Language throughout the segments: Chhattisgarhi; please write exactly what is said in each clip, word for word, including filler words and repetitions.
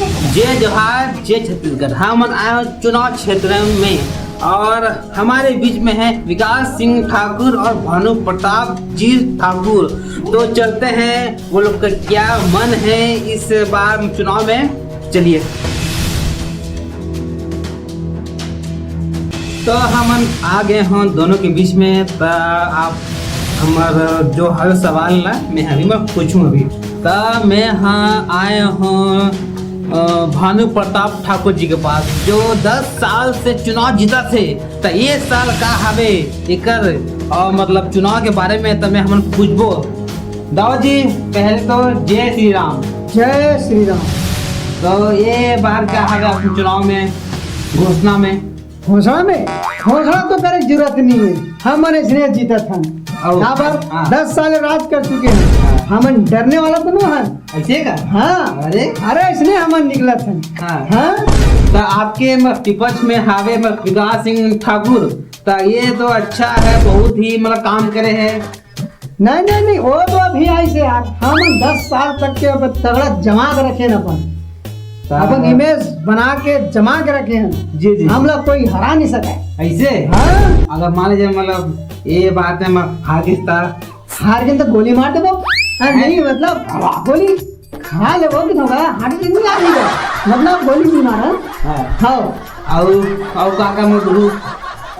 जय जोहार, जय छत्तीसगढ़। हमन आए हो चुनाव क्षेत्र में और हमारे बीच में है विकास सिंह ठाकुर और भानु प्रताप जी ठाकुर। तो चलते हैं वो लोग का क्या मन है इस बार चुनाव में। चलिए। तो हमन आ गए हों दोनों के बीच में। त आप हमर जो हर सवाल ला मैं हरी में पूछूं अभी। त मैं हाँ आए हों भानु प्रताप ठाकुर जी के पास, जो दस साल से चुनाव जीता थे। त ये साल का हवे एकर और मतलब चुनाव के बारे में त मैं हमन पूछबो। दाऊ जी, पहले तो जय श्री राम। जय श्री राम। तो ये बार क्या हवे आपके चुनाव में, घोषणा में? घोषणा में घोषणा तो करे जरूरत नहीं है। हमन इसने जीतत हन। काबर? हाँ। दस साल राज कर चुके हैं। हाँ। हमन डरने वाला तो नहीं है। ऐसे का? हाँ। अरे। अरे, इसने हमन निकलत हन। हाँ। हाँ। तो आपके म-, विपक्ष में हावे म-, विकास सिंह ठाकुर, तो ये तो अच्छा है, बहुत ही मतलब काम करे है। नहीं, नहीं, नहीं, वो तो अभी आई से यार, हम दस साल तक के अब तगड़ा जमा के रखे न अपन, अपन इमेज बना के जमा के रखे हैं। जी, जी। हमला कोई हरा नहीं सके। ऐसे? हाँ। अगर मान लीजिए, मतलब, ये बात है, मैं हार गई था। हार गए तो गोली मार देबो। हाँ, नहीं, मतलब, गोली खा लेबो कि थोड़ा हार्ट अटैक नहीं आ रही है, मतलब, गोली नहीं मारा। हाँ। हाँ। और, और का का मैं बोलूँ?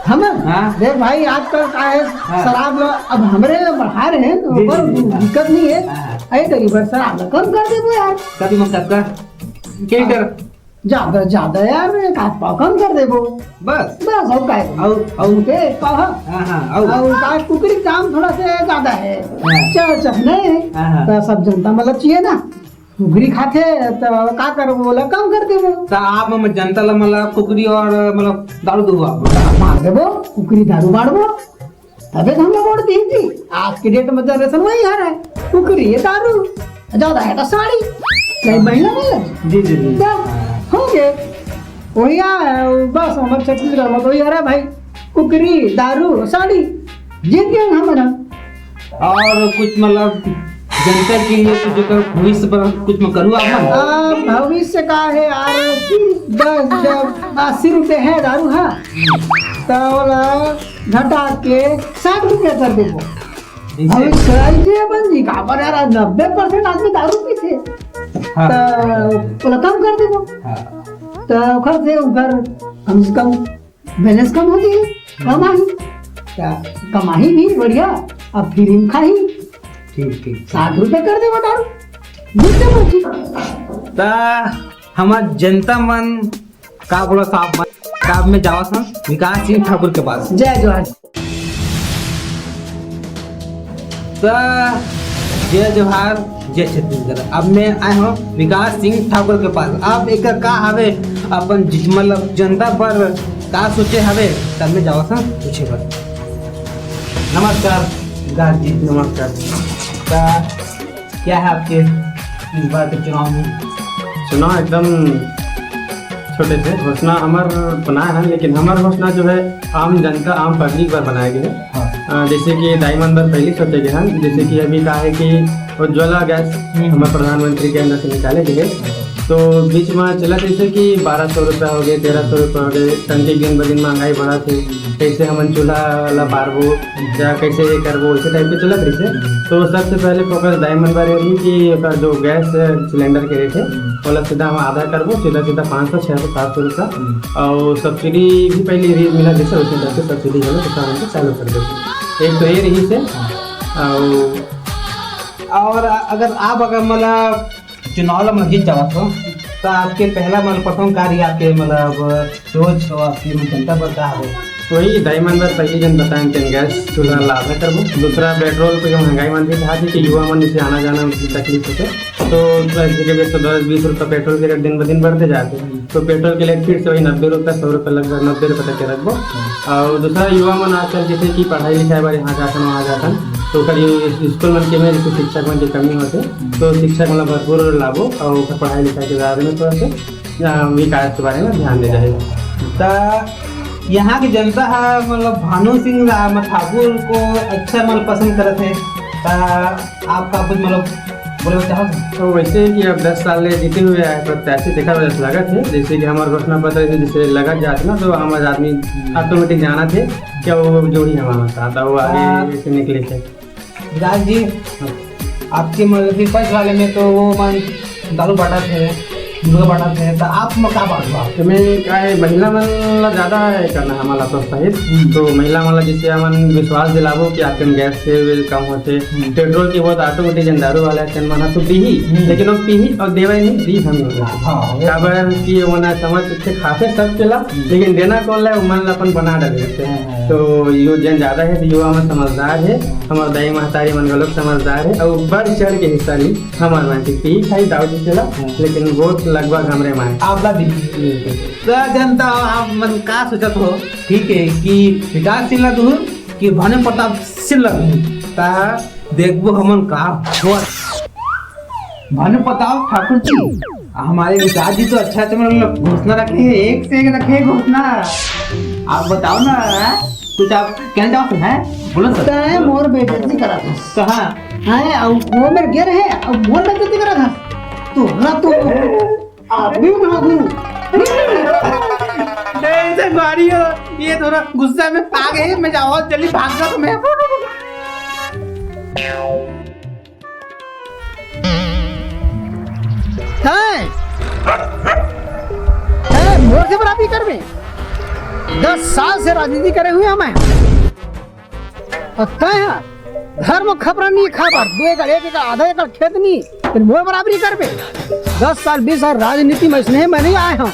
हम? हाँ। देख भाई, आजकल का है, हाँ। शराब लो, अब हमरे बढ़ा रहे हैं, तो जी, ऊपर जी, जी, हाँ। दिक्कत नहीं है। हाँ। अरे, तो एक बार शराब ला कम कर देबो यार। कभी मत कर, के कर? ज्यादा, ज्यादा यार, एक आध पाव कम कर देबो। बस? बस, और का है? और, और? एक पाव, हाँ। हाँ, हाँ, और? और का, कुकरी के दाम थोड़ा सा ज्यादा है। हाँ। चल, चल, नहीं है। हाँ, हाँ। तो सब जनता मतलब चाहिए ना। कुकरी खाथे त का करबो, ओला कम कर देबो। त आप हम जनता ला मतलब कुकरी और मतलब दारू दुआ मार देबो, कुकरी दारू बांटबो, तबे तो हम लोग वोट दी थी। आज के डेट में जनरेशन वही आ रहा है, कुकरी ये दारू, ज्यादा है तो साड़ी, नहीं महिला नहीं लगी। जी, जी, जी। क्या? हो गए वही आ, बस हमारे छत्तीसगढ़ में तो वही आ रहा है भाई, कुकरी, दारू, साड़ी, जीत गए हम ना। और कुछ मतलब जनता के लिए कुछ अगर भविष्य पर कुछ में करूँ आप मन? आ, भविष्य का है यार, दस, जब अस्सी रुपए है दारू, हाँ, तो ओला घटा के साठ रुपया कर देबो। जैसे? भविष्य ऐसे बन जी, काबर यार, नब्बे परसेंट आदमी दारू पीथे। हाँ। तो ओला कम कर देबो। हाँ। तो ओखर से ओखर कम से कम बैलेंस कम हो जाही, कमाही। क्या कमाही भी बढ़िया, अब फ्री में खाही। ठीक, ठीक। साठ रुपए कर देबो दारू, जितने मर्जी। ता हमार जनता मन का बोला साहब मन, का अब मैं जावा सन विकास सिंह ठाकुर के पास। जय जोहार। त जय जोहार, जय छत्तीसगढ़। अब मैं आए हों विकास सिंह ठाकुर के पास। अब एक का हवे अपन जि-, मतलब जनता पर का सोचे हवे, तब मैं जावा सन पूछे बर। नमस्कार। विकास जी, नमस्कार। त क्या है आपके इस बार के चुनाव में? चुनाव एकदम छोटे से घोषणा हमर बनाए हन, लेकिन हमर घोषणा जो है आम जनता, आम पब्लिक बर बनाए गए है। हाँ। अ, जैसे कि दाई मन बर पहली सोचे गए हन, जैसे कि अभी का है कि उज्ज्वला गैस हम्म। हमर प्रधानमंत्री के अंदर से निकाले गए है। हाँ। तो बीच में चला जैसे कि बारह सौ रुपया हो गए, तेरह सौ रुपया हो गए, टंकी दिन ब दिन महंगाई बढ़ा थे, कैसे हमन चूल्हा ला बारबो या कैसे ये करबो, ऐसे टाइप के चलत रहिसे। तो सबसे पहले फोकस दाई मन बर ये रही कि ओकर जो गैस सिलेंडर के रेट है, ओला सीधा हम आधा करबो, सीधा सीधा पाँच सौ, छः सौ, सात सौ रुपया। और सब्सिडी भी पहले ये मिला जैसे, उसी तरह से सब्सिडी घलो किसान मन के चालू कर देबो। एक तो ये रहिसे। और और अगर आप, अगर मतलब चुनाव ला मतलब जीत जावत हो, तो आपके पहला मतलब प्रथम कार्य आपके मतलब सोच हो आपकी मतलब जनता पर का हो? वही दाई मन बर पहली जन बताएं तेन गैस चूल्हा ला आधा करबो। दूसरा पेट्रोल पे जो महंगाई मन भी कहा थी कि युवा मन से आना जाना में तकलीफ होते, तो एक सौ दस बीस रुपया पेट्रोल के रेट दिन ब दिन बढ़ते जाते हैं। तो पेट्रोल के रेट फिर से वही नब्बे रुपया, सौ रुपया लगभग नब्बे रुपया तक के रखबो। और दूसरा युवा मन आजकल जैसे कि पढ़ाई लिखाई बर यहाँ जातन वहाँ जातन, तो ओकर ये स्कूल मन के में जैसे शिक्षक मन के कमी होते, तो शिक्षक मन ला भरपूर लाबो और ओकर पढ़ाई लिखाई के बारे में थोड़ा सा, अ, विकास के बारे में ध्यान दे जाए। त यहाँ की जनता है मतलब भानु सिंह रा-, ठाकुर को अच्छा मतलब पसंद करत है। त आपका कुछ मतलब बोले चाहत हूँ। तो वैसे ही कि अब दस साल ले जीते हुए आए, प्रत्याशी देखा वजह से लगा थे, जैसे कि हमारे घोषणा पत्र से जैसे लगा जाते ना, तो हमारे आदमी ऑटोमेटिक जाना थे क्या वो जो ही हमारे साथ, वो आगे से निकले थे। विराज जी, आपके मतलब कि फर्स्ट वाले में तो वो मन दारू बांटत हे, मुर्गा बांटत हे, तो आप में का बांटबो? तो मैं का है, महिला मन ला ज्यादा है करना हमारा प्रोत्साहित। हम्म। तो महिला मन ला जैसे हमन विश्वास दिलाबो कि आपके गैस से बिल कम होते, हम्म। पेट्रोल की बहुत ऑटोमेटिक जन दारू वाला है, तेन मन तो पीही, हम्म। लेकिन वो पीही और देवे नहीं दी हम लोग। हाँ, वो काबर कि वो ना समझ के खाते सब चला, हम्म। लेकिन देना कौन ला, वो मन ला अपन बना डाले रहते हैं। हाँ, हाँ। तो यो जन ज्यादा है, तो युवा मन समझदार है, हमारे दाई महतारी मन लोग समझदार है, और बढ़ चढ़ के हिस्सा ली। हमार मन के पी खाई दाऊ जी चला, हाँ। लेकिन वोट लगभग हमरे मन। आप ला दी। तो जनता आप मन का सोचत हो, ठीक है, कि विकास सिंह ला दूर कि भानु प्रताप सिंह ला दूर? ता देखबो हमन का होत। भानु प्रताप ठाकुर जी, हमारे विकास जी तो अच्छा अच्छा मतलब घोषणा रखे हैं, एक से एक रखे हैं घोषणा। आप बताओ ना, हाँ? कुछ आप कहना चाहते हैं? बोलो सर। तैं मोर बेइज्जती करा था। कहाँ? हैं, अब वो मेरे गिर है, अब मोर बेइज्जती करा था। तोहरा तो आदमी बना दूं। नहीं, इसे मारियो। ये थोड़ा गुस्सा में आ गए, मैं जाओ, जल्दी भाग जा तुम्हें। हैं? हैं, मोर से बराबरी करबे? दस साल से राजनीति करे हुए हमें। और तैं ह घर में खपरा नहीं खाबर, दो एकड़, एक एकड़, आधा एकड़ खेत नहीं, फिर मोर बराबरी करबे? दस साल, बीस साल राजनीति में स्नेह में नहीं आए हम,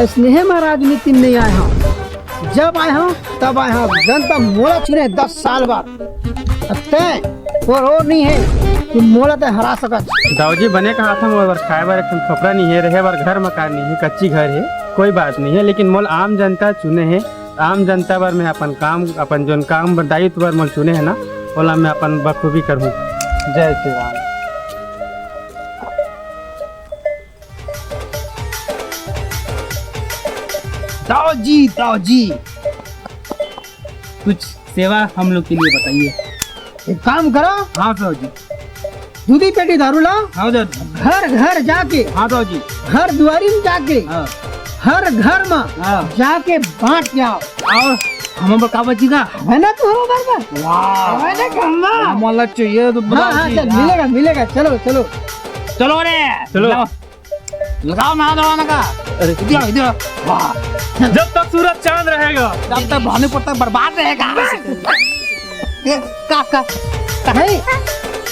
स्नेह में राजनीति में नहीं आए हम। जब आए हम, तब आए हम। जनता मोला चुने दस साल बाद। अब तैं और, और नहीं है कि मोला तैं हरा सकत। दाऊ जी बने कहा था, मोर बर खाए बर एक ठन खपरा नहीं है, रहे बर घर मकान नहीं है, कच्ची घर है, कोई बात नहीं है, लेकिन मोला आम जनता चुने है। आम जनता बर मैं अपन काम, अपन जोन काम बर, दायित्व बर मोला चुने है ना, ओला मैं अपन बखूबी करहूँ। जय श्री राम। दाऊ जी, दाऊ जी, कुछ सेवा हम लोग के लिए बताइए। एक काम करो। हाँ दाऊ जी। दूधी पेटी दारू ला। हाँ दाऊ जी। घर घर जाके। हाँ दाऊ जी। घर दुआरी में जाके। हाँ। हर घर में हाँ। जाके बांट के आओ। और हम लोग का बचेगा? है ना तू हमारे घर में? वाह। है ना खम्मा? हमारा चाहिए तो हाँ, बताओ हाँ, जी। चल, हाँ। मिलेगा, मिलेगा, चलो, चलो। चलो रे। चलो। लगाओ ना दवाना का। अरे। इधर, इधर। वाह। जब तक सूरज चांद रहेगा। तब तक भानु प्रताप बर्बाद रहेगा। ये, का, का, का? नहीं।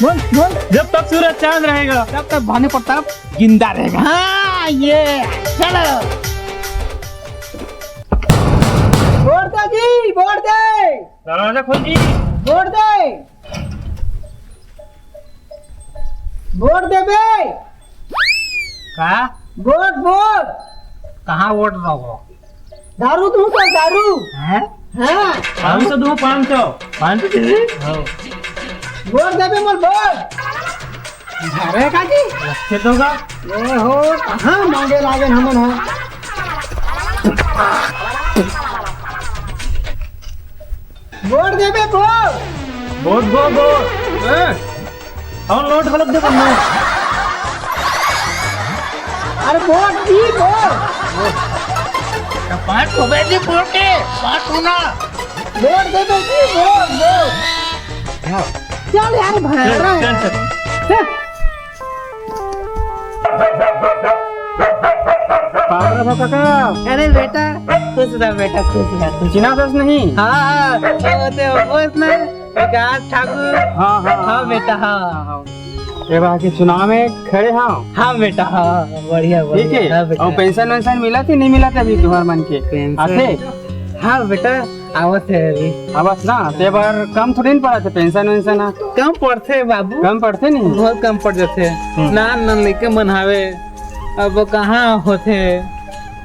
बोल, बोल। जब तक सूरज चांद रहेगा। तब तक भानु प्रताप जिंदा रहेगा। हाँ, ये। चलो। वोट दे जी, वोट दे। दरवाजा खोल जी। वोट दे। वोट देबे। का? Vote, vote. कहाँ वोट दो? दारू दूँ तो दारू। हैं? हाँ। पाँच सौ दूँ, पाँच सौ। पाँच सौ दे। हाँ। वोट देबे मोर वोट। अरे काकी। रखे तो का? ये हो, कहाँ मांगे लागे हमन हो? वोट देबे वोट। Vote, vote, vote. हैं? कौन नोट गलत दे बनना? अरे वोट दी वोट। पाँच सौ बेटी वोट है, पाँच सौ ना। वोट देबे दी वोट, वोट। हाँ। चल यार, भैंस चल, रहा है। चल, चल। चल। पावरा भा काका। अरे बेटा, खुश रह बेटा, खुश रह, खुश रह। चिन्हाथस नहीं? हाँ, हाँ, वो तो, वो इसमें विकास ठाकुर। हाँ, हाँ, हाँ, हाँ। बेटा, हाँ, हाँ। ये बार के चुनाव में खड़े हाँ। हाँ बेटा, हाँ, बढ़िया, ठीक बढ़िया, है। हाँ बेटा। और पेंशन वेंशन मिला थे, नहीं मिला थे अभी तुम्हार मन के? पेंशन? आथे? हाँ बेटा, आवत है अभी। आवत ना, ते बार कम थोड़ी न पड़ा थे पेंशन वेंशन, हाँ। कम पड़थे बाबू। कम पड़थे नहीं? बहुत कम पड़ जाथे। हम्म। नान नान लइका मन हावे, अब कहाँ होथे।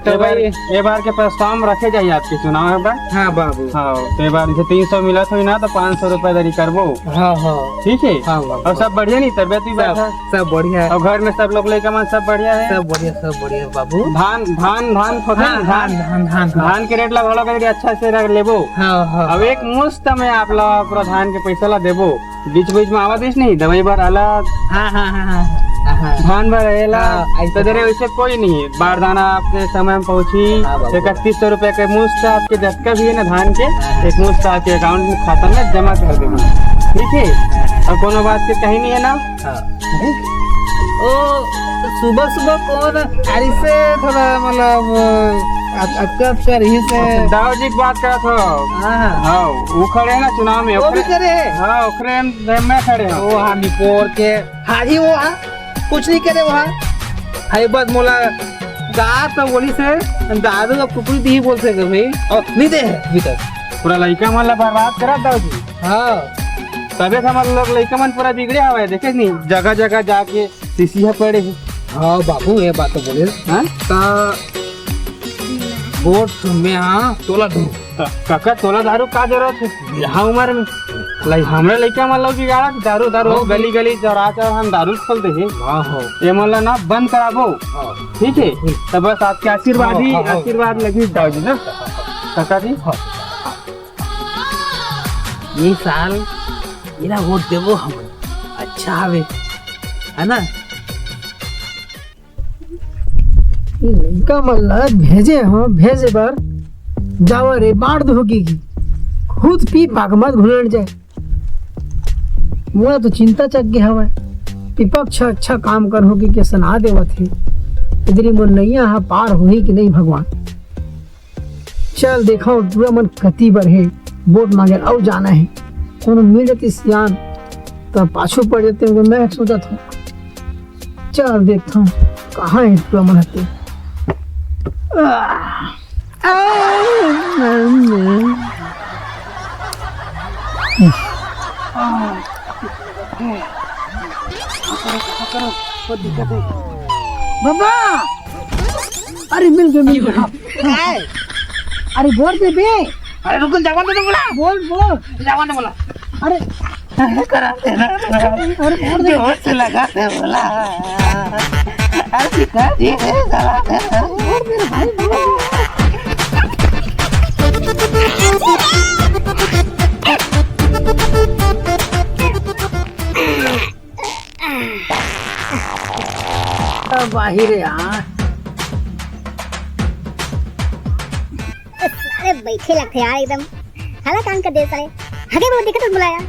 तो ए बार, भाई, ए बार के प्रस्ताव में रखे जाही आपके चुनाव में बा। हाँ बाबू। हाँ, तो ए बार जइसे तीन सौ मिलत होही ना, तो पाँच सौ रुपया दरी करबो। हाँ, हाँ। ठीक है? हाँ बाबू। अउ सब बढ़िया नहीं, तबियत भी सब, बढ़िया? सब बढ़िया है। अउ घर में सब लोग लइका मन सब बढ़िया है? सब बढ़िया, सब बढ़िया बाबू। धान, धान, धान खोखे हाँ, ना, धान? धान, धान, धान, धान। धान के रेट ला घलो कहीं अच्छा से रख लेबो। हाँ, हाँ। अब एक मुश्त में आप ला पूरा धान के पैसा ला देबो। बीच बीच में आवा दिस नहीं, दवाई बर अलग, हाँ, हाँ, हाँ, हाँ। हाँ, हाँ। धान बर अलग, हाँ, ऐसे तो दे रहे, वैसे कोई नहीं है। बारदाना आपके समय में पहुँची, हाँ, बाबू। इकतीस सौ रुपया के मुश्त आपके जतका भी है ना धान के, हाँ। एक मुश्त आपके अकाउंट में, खाता में जमा कर देबो, ठीक है? हाँ। अउ कोनो बात के कहीं नहीं है ना? हाँ। ओ, सुबह सुबह कौन अइसे थोड़ा मतलब अट-, अटका अटका रही से? दाऊ जी के बात करत हो। हाँ। हाँ, वो खड़े हैं ना चुनाव में, वो भी ओकरे करे है? हाँ, ओकरे में मैं खड़े हूँ। वो हाँ, निपोर के। हाँ जी, वो हाँ, कुछ नहीं करे वो हाँ। अरे बस मोला गा तो बोली से दारू का कुकरी दी बोल सके भाई। और नहीं दे है अभी तक। पूरा लइका मन ला बर्बाद करत दाऊ जी। हाँ। तबे तो हमर लोग लइका मन पूरा बिगड़े हवे, देखे नहीं, जगह जगह जाके सीसी ह पड़े हे। हाँ बाबू, ये बात तो बोले। हाँ? ता वोट में हाँ तोला दूँ। का-, काका, तोला दारू का जरूरत है? यहाँ उम्र में। लाई, हमरे लइका मन लोग बिगाड़ा दारू, दारू, हाँ, गली गली चौराहा चौराहा हम दारू खोल दे हे। हाँ, हाँ। ये मन ला ना बंद कराबो। हाँ। ठीक है? हम्म। तो बस आपके आशीर्वाद ही, हाँ, हाँ, हाँ। आशीर्वाद लगी दाऊ जी ना। काका जी। हाँ। ये साल एला वोट देबो हमन। अच्छा हवे, है ना? लइका मन ला भेजे हो, भेजे बर जावा रे, बाढ़ धोके की खुद पी पाक मत घुलट जाए। मोला तो चिंता चक गे हवय, विपक्ष अच्छा काम कर होके के सलाह देवत हे, इधरी मोर नैया हा पार होही कि नहीं भगवान। चल देखो टूरा मन कति बर हे, वोट मांगे अउ जाना हे, कोनो मिल जतिस सियान त पाछू पड़ जते, मैं सोचत हूँ। चल देखथन कहाँ हे टूरा मन हते। आ, आ, बाबा, अरे मिल गए, मिल गए। काय? अरे बोल दे बे। अरे रुक, जवान दे बोला। बोल, बोल। जवान दे बोला। अरे। अरे करा दे ना। अरे बोल दे। जोर से लगा दे बोला। अरे दिखा दे रे साला। बोल मेरे भाई, बोल। अब आही रे यार। अरे बैठे लगथे यार एकदम। हाला काम कर दे साले। हगे बहुत दिक्कत बुलाया।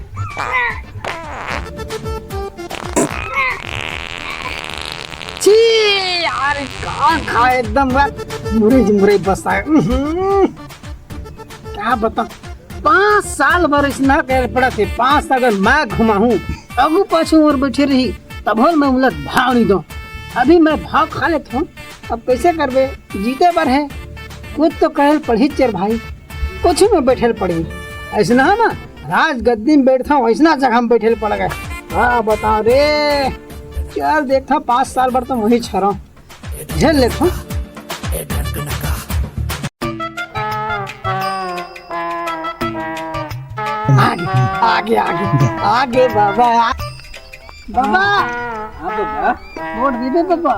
छी यार, का खा एकदम बस मुरई जी मुरई बस आए। उहुं। क्या बता, पाँच साल बर इसना कर पड़ा थे। पाँच साल अगर मैं घुमाहूँ, आगू पाछू और बैठे रही, तब और मैं उलट भाव नहीं दो। अभी मैं भाव खा लेता हूँ, अब कैसे करबे? जीते बर है, कुछ तो कहल पड़ी चेर भाई, कुछ में बैठल पड़ी। ऐसा ना है ना, राजगद्दी में बैठता हूँ, ऐसा जगह में बैठल पड़ गए। हाँ बताओ रे, चल देखता हूँ, पाँच साल बर तो वहीं छरा। झेल लेथों। आगे, आगे, आगे, आगे बाबा। बाबा। हाँ बाबा। वोट दे दे बाबा।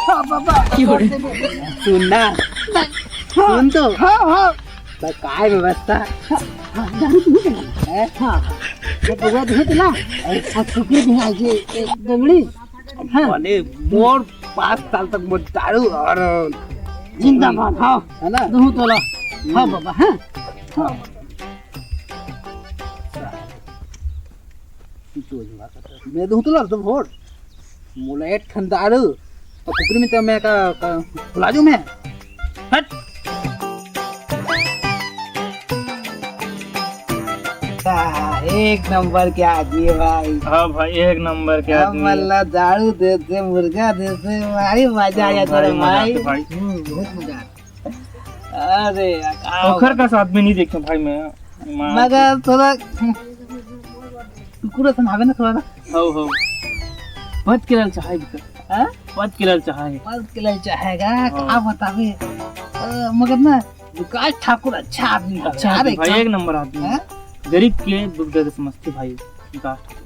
हाँ बाबा। सुन ना। सुन तो। हाँ, हाँ। तो काय व्यवस्था? हाँ, दारू पीहूँ तो ना। हैं? हाँ, हाँ। ये बउआ दिहे तो ना। आ, कुकुर दिहे, ये, ये दंगड़ी। हाँ। अरे, मोर पाँच साल तक मोर दारू और जिंदाबाद, हाँ। है ना? दूँ तोला। हाँ, हम्म। बाबा, हाँ। हाँ। मैं दूँ तोला तो वोट। मोला एक ठन दारू, तो कुकरी में तो मैं का, का, फुला दूँ मैं। हट। आ, एक नंबर के आदमी है भाई। हाँ भाई, एक नंबर के हम आदमी है। मल्ला दारू देते, मुर्गा देते, भारी मजा आया हाँ था भाई, मजा भाई। आते भाई। हम्म, बहुत मजा आता। अरे यार, का ओखर हुआ? का साथ भी नहीं देखे भाई मैं। माँ मगर थोड़ा कुकुर असन हावे ना थोड़ा सा। हव, हव। पद के ललचाहा हे बिकट। हाँ? पद के ललचाहा हे। पद के ललचाहा हे गा, हाँ। का बताबे? अ, मगर ना, विकास ठाकुर अच्छा आदमी हे। अच्छा आदमी भाई, एक नंबर आदमी। हाँ? गरीब के दुख दर्द समझथे भाई, विकास ठाकुर।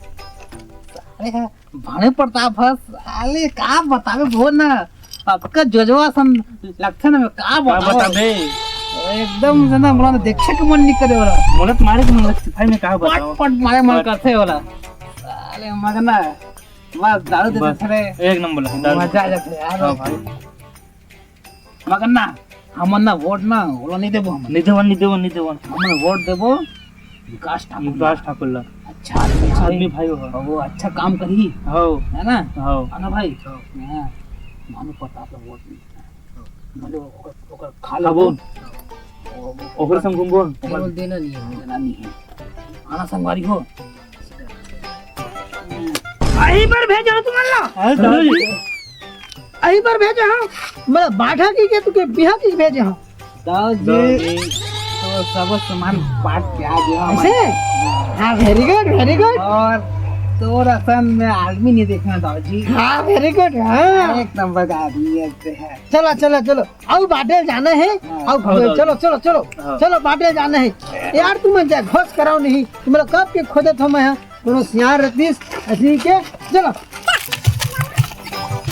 अरे हाँ, भानु प्रताप हस, साले का बताबे वो ना, अतका जोजवा असन लक्षण में का का बताओ? बताबे? एकदम से ना, मोला देखे के मन नइ करे ओला। मोला तो मारे के मन लगथे भाई, मैं का पट बताओ? पट मारे मन पट। करथे ओला। साले मगना, बस दारू दे बस, देथे रे। एक नंबर लगे, दारू मजा आ दे। जाथे यार। हाँ भाई। मगर ना, हमन ना वोट ना, ओला नइ देबो हमन। नइ देवन, नइ देवन, नइ देवन। हमन वोट देबो विकास ठाकुर ला। विकास ठाकुर ला। अच्छा आदमी अच्छा हे। आदमी भाई हो। और वो अच्छा काम करही। हव। है ना? हव। है ना भाई? हव। हाँ। भानु प्रताप ला वोट नइ देना। मतलब ओकर, ओकर खा खाबो। लेबो। ओकर संग घूमबो। ओकर देना नइ हे। देना नइ हे। आना संगवारी हो। अही बर भेजे हंव तुमन ला। अरे दादा जी। अही बर भेजे हंव। मैं बांटा कहिके तुके बिहा कहिके भेजे हंव। दादा जी, दादा जी। तो सब सामान बांट के आ गया हमारे। ऐसे? हाँ, very good, very good। और तोर असन में आदमी नइ देखे हंव दादा जी। हाँ, very good, हाँ। एक नंबर का आदमी हे। चलो, चलो, चलो। अउ बांटे जाना हे। हाँ। अउ हाँ, चलो, चलो, चलो। हाँ। चलो, बांटे जाना हे। यार, तुमन जा, घोष कराओ नहीं। तुमन ला कब के खोजत हंव मैं, हाँ। कोनो सियार रतिस, असी के, चलो।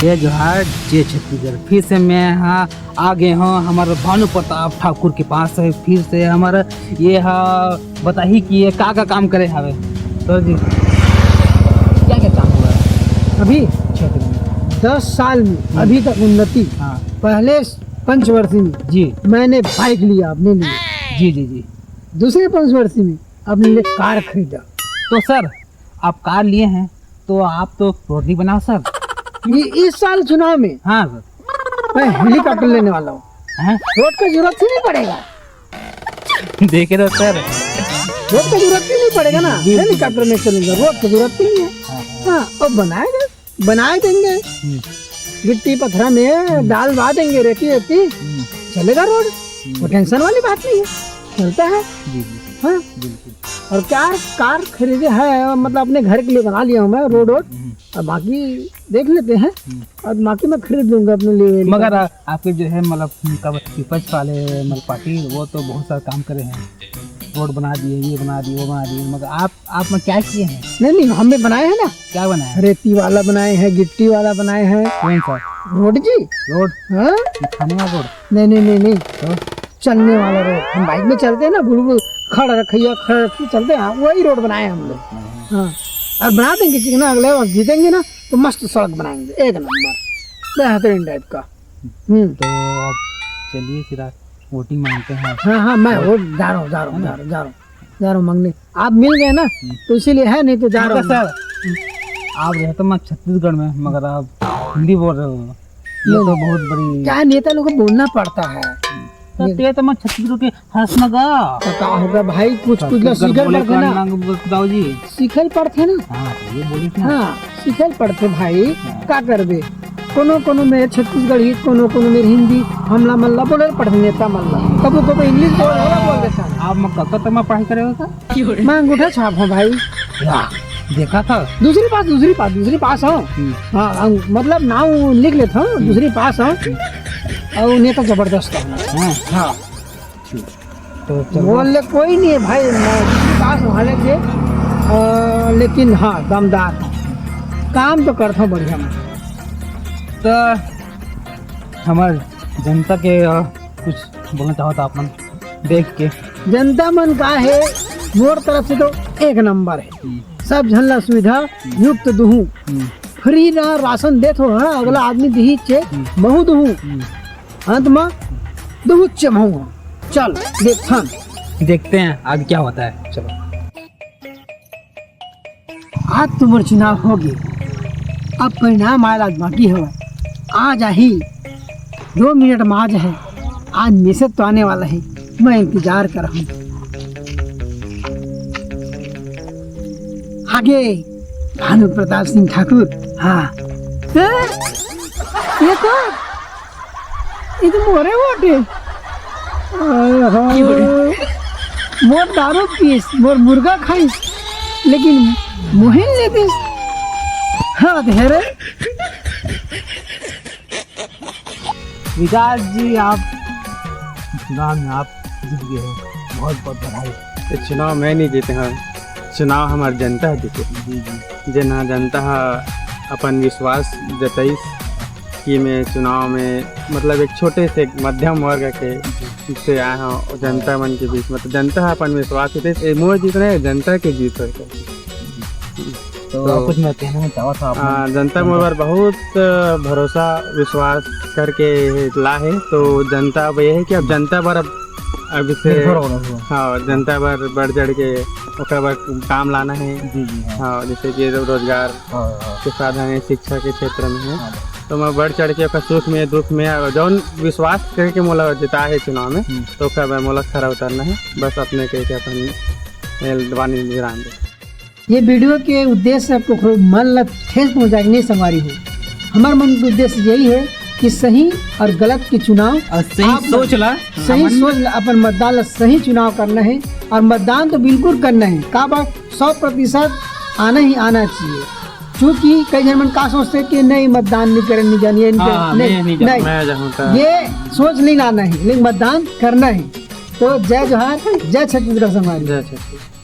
जय जोहार, जय छत्तीसगढ़। फिर से मैं, हाँ, आ गे हंव हमर भानु प्रताप ठाकुर के पास। फिर से हमर ये, हाँ, बताही कि ये का का काम करे हवे। तो जी, क्या क्या काम हुआ है अभी? क्षेत्र में। दस साल में हम्म। अभी तक उन्नति। हाँ। पहले पंचवर्षी में जी। मैंने बाइक लिया अपने लिए। जी, जी, जी। दूसरे पंचवर्षी में अपने लिए कार खरीदा। तो सर, आप कार लिए हैं, तो आप तो रोड नहीं बनाओ सर। ये इस साल चुनाव में हाँ सर। मैं हेलीकॉप्टर लेने वाला हूँ। हैं? रोड का जरूरत ही नहीं पड़ेगा। देखे तो सर। रोड का जरूरत ही नहीं पड़ेगा ना, जी, जी। हेलीकॉप्टर में चलूंगा, रोड की जरूरत ही नहीं है। हाँ, हाँ। हाँ, अब बनाएगा, बनाए देंगे। हम्म। गिट्टी पत्थरा में हम्म। डालवा देंगे, रेती रेती, हम्म। चलेगा रोड। हम्म। वो टेंशन वाली बात नहीं है, चलता है। जी, जी, जी। हाँ। बिल्कुल। और कार, कार खरीदे है, मतलब, अपने घर के लिए बना लिया हूँ मैं, रोड वोड। हम्म। अब बाकी देख लेते हैं। हम्म। और बाकी मैं खरीद लूंगा अपने लिए। मगर आ-, आपके जो है, मतलब, कब पीपल्स वाले, मतलब, पार्टी, वो तो बहुत सारा काम करे हैं, रोड बना दिए, ये बना दिए, वो बना दिए, मगर आप, आप में क्या किए हैं? नहीं, नहीं, हमने बनाए हैं ना। क्या बनाए हैं? रेती वाला बनाए हैं, गिट्टी वाला बनाए हैं। कौन सा? रोड जी। रोड? हाँ? खाने वाला रोड? नहीं, नहीं, नहीं, नहीं। तो? चलने वाला रोड। हम बाइक में चलते हैं ना, गुड़ गुड़, खड़ रखिया, खड़ रखी चलते हैं, हाँ, वही रोड बनाए हम लोग। हाँ। और बना देंगे किसी ना, अगले बार जीतेंगे ना, तो मस्त सड़क बनाएंगे, एक नंबर, बेहतरीन टाइप का। हम्म। तो अब चलिए फिर, आज वोटिंग मांगते हैं। हाँ, हाँ, मैं वोट वोट जा रहा हूँ, जा रहा हूँ, है ना? जा रहा हूँ, जा रहा हूँ, जा रहा हूँ, मांगने। आप मिल गए ना, हम्म। तो इसीलिए है, नहीं तो जा रहा मगर हूँ। सर, आप रहते मैं छत्तीसगढ़ में, मगर आप हिंदी बोल रहे हो, ये नहीं। तो बहुत बड़ी क्या नेता लोग को बोलना पड़ता है। तो ये ते तो मैं छत्तीसगढ़ के हंस न गा। तो का होगा भाई, कुछ, कुछ लोग छत्तीसगढ़ सीखल बोले पड़थे ना। कान ना बताओ जी। सीखल पड़थे ना। हाँ, तो ये बोलिस ना। हाँ, सीखल पड़थे भाई, हाँ। का करबे? कोनो कोनो में छत्तीसगढ़ी, कोनो कोनो में हिंदी, हमला मल्ला बोले पड़थे नेता मल्ला। कबो कबो इंग्लिश बोल, बोल देथे। आप मैं कतका तक मैं पढ़ाई करे हो सर? मैं अंगूठा छाप हूँ भाई। वाह, देखा था। दूसरी पास, दूसरी पास, दूसरी पास हूँ। हम्म। हाँ, अंग-, मतलब नाम लिख लेता हूँ, हम्म। दूसरी पास हूँ। हम्म। और नेता जबरदस्त हूँ। हाँ। हाँ। ठीक। तो चलो। बोल ले, कोई नहीं है भाई, मैं दूसरी पास हूँ हालांकि, अ, लेकिन हाँ, दमदार काम तो करता हूँ बढ़िया मैं। तो हमार जनता के, अ, कुछ बोलना चाहो तो आप मन देख के। जनता मन का है, मोर तरफ से तो एक नंबर है। हम्म। सब झन ला सुविधा हम्म। युक्त दुहू। हम्म। फ्री ना राशन देत हो, हाँ, अगला आदमी दिही चे, हम्म। महू दुहू। हम्म। अंत में दुहू चे महू। चल, देखथन। देखते हैं आगे क्या होता है। चलो। आज तो मोर चुनाव हो गे, अब परिणाम आए ला बाकी हवय। आज आही, दो मिनट में आज है, आज मैसेज तो आने वाला है, मैं इंतजार कर हूँ। आगे भानु प्रताप सिंह ठाकुर, हाँ। ए, ये तो, ये तो मोरे वोट है। ओहो, मोर दारू पीस, मोर मुर्गा खाइस, लेकिन मोहिन नीतीश, हाँ, धेरे। विकास जी, आप चुनाव में आप जीत गए हैं, बहुत बहुत बधाई। ये चुनाव मैं नहीं जीते हँव, चुनाव हमार जनता ह जीते। जी, जी। जेन ह जनता ह अपन विश्वास जताइस कि मैं चुनाव में, मतलब, एक छोटे से मध्यम वर्ग के से आए हँव, जनता मन के बीच, मतलब, जनता ह अपन विश्वास जताइस, ये मोर जीत नहीं, जनता के जीत हे। तो तो आप कुछ मैं कहना चाहत हँव आप मन हाँ, जनता मोर बर बहुत, अ, भरोसा विश्वास करके ला हे, तो जनता अब ये हे कि अब जनता बर अब, अब इसे निर्भर होना हुआ। हाँ, जनता बर बढ़ चढ़ के ओकर बर काम लाना हे। जी, जी, हाँ। हाँ, जैसे कि रो-, रोजगार हाँ, हाँ। के साधन हे, शिक्षा के क्षेत्र में हे। हाँ। तो मैं बढ़ चढ़ के ओकर सुख में, दुख में, और जौन विश्वास करके मोला जिताए हे चुनाव में, हम्म। तो ओकर बर मोला खरा उतरना हे। बस अपने कह के अपन एल-, वाणी विराम दे। ये वीडियो के उद्देश्य ककरो मन ला ठेस पहुंचाए के नहीं, संगवारी हो। हमार मन के उद्देश्य यही है कि सही और गलत के चुनाव और सही आप सोच ला, सही हमन सोच ला, अपन मतदान ला सही चुनाव करना है और मतदान तो बिल्कुल करना है। काबर, सौ प्रतिशत आना ही आना चाहिए। क्योंकि कई झन मन का सोचते कि नहीं, मतदान नहीं करे, नहीं जानिए, नहीं हाँ, करे, नहीं, मैं नहीं जाऊँ। नहीं। मैं जाऊँ तो ये सोच नहीं लाना है, लेकिन मतदान करना है। तो जय जोहार, जय छत्तीसगढ़ संगवारी। जय छत्तीसगढ़।